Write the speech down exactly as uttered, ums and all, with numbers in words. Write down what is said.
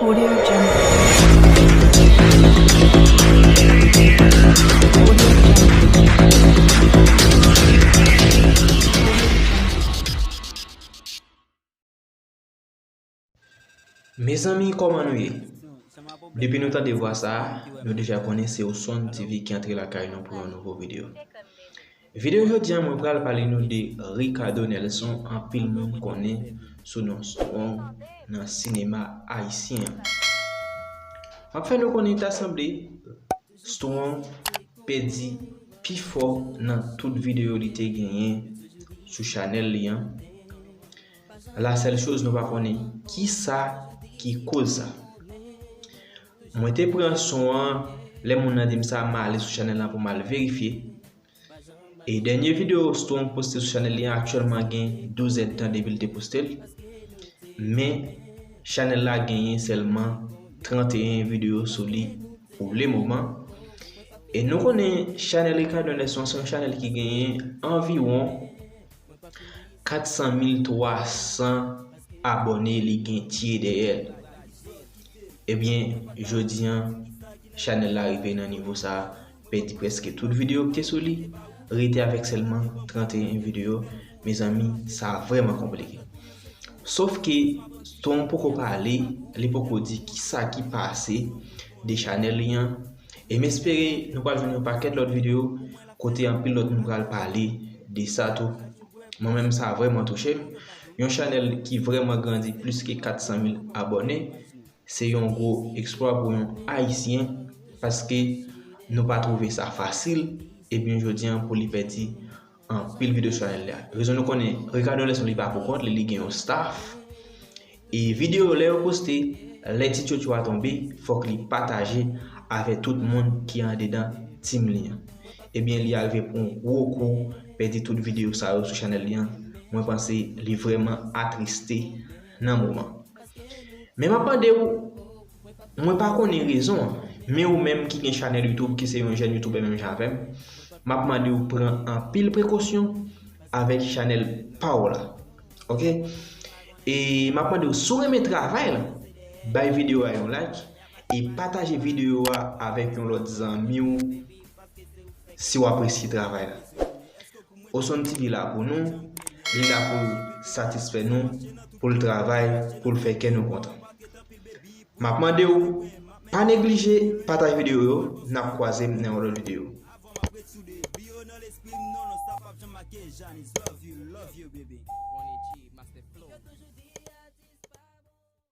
Audio Jungle. Mezanmi, kòman nou ye? Depi nou tande vwa sa a, nou deja konnen se Osonn T V ki antre lakay nou pou yon nouvo videyo. Videyo jodi a, mwen pral pale nou de Ricardo Nelson, anpil moun konnen sou non Strong nan sinema ayisyen an. M ap fè nou konnen ta sanble Strong pèdi pifò nan tout videyo li te genyen sou chanèl li an. La sèl choz nou pa konnen kisa ki koz sa. Mwen te pran son an, lè moun nan di m sa, m ale sou chanèl la pou m al verifye. E dènye videyo Strong poste sou chanèl li an aktyèlman gen douz èdtan depi l te poste l. Men, chanèl la genyen sèlman tranteyen videyo sou li pou le moman. E nou konnen chanèl Ricardo Nelson se yon chanèl ki genyen anviwon kat san mil twa san abòne li gen tye dèyè l. Ebyen, jodi an, chanèl la rive nan nivo sa a, pèdi prèske tout videyo ki te sou li, rete avèk sèlman tranteyen videyo. Mezanmi, sa vrèman konplike. Sof ke Strong poko pale, li poko di kisa ki pase de chanèl li an. E m espere nou pral jwenn yon pakèt lòt videyo kote anpil lòt moun pral pale de sa tou. Mwen menm, sa vrèman touche m. Yon chanèl ki vrèman grandi plis ke kat san mil abòne, se yon gwo eksplwa pou yon Ayisyen, paske nou pa twouve sa fasil, ebyen jodi an pou li pèdi anpil videyo sou chanèl li a. Rezon nou konnen, Ricardo Nelson li pa pou kont li, li gen yon staff. E videyo lè yo poste, lè ti tchotcho a tonbe, fòk li pataje avè tout moun ki andedan team li an. Ebyen, li arive pran yon gwo kou, pèdi tout videyo sa yo sou chanèl li an. Mwen panse li vrèman atriste nan moman. Men m ap mande w, mwen pa konnen rezon an, men ou menm ki gen chanèl YouTube, ki se yon jèn YouTuber menm jan avè m, m ap mande w pran anpil prekosyon avèk chanèl pa w la. Oke? E m ap mande w, si w renmen travay la, bay videyo a yon like e pataje videyo a avèk yon lòt zanmi w si w apresye travay la. Osonn T V la pou nou, li la pou l satisfè nou, pou l travay, pou l fè kè nou kontan. M ap mande w, pa neglije pataje videyo yo, n ap kwaze nan yon lòt videyo.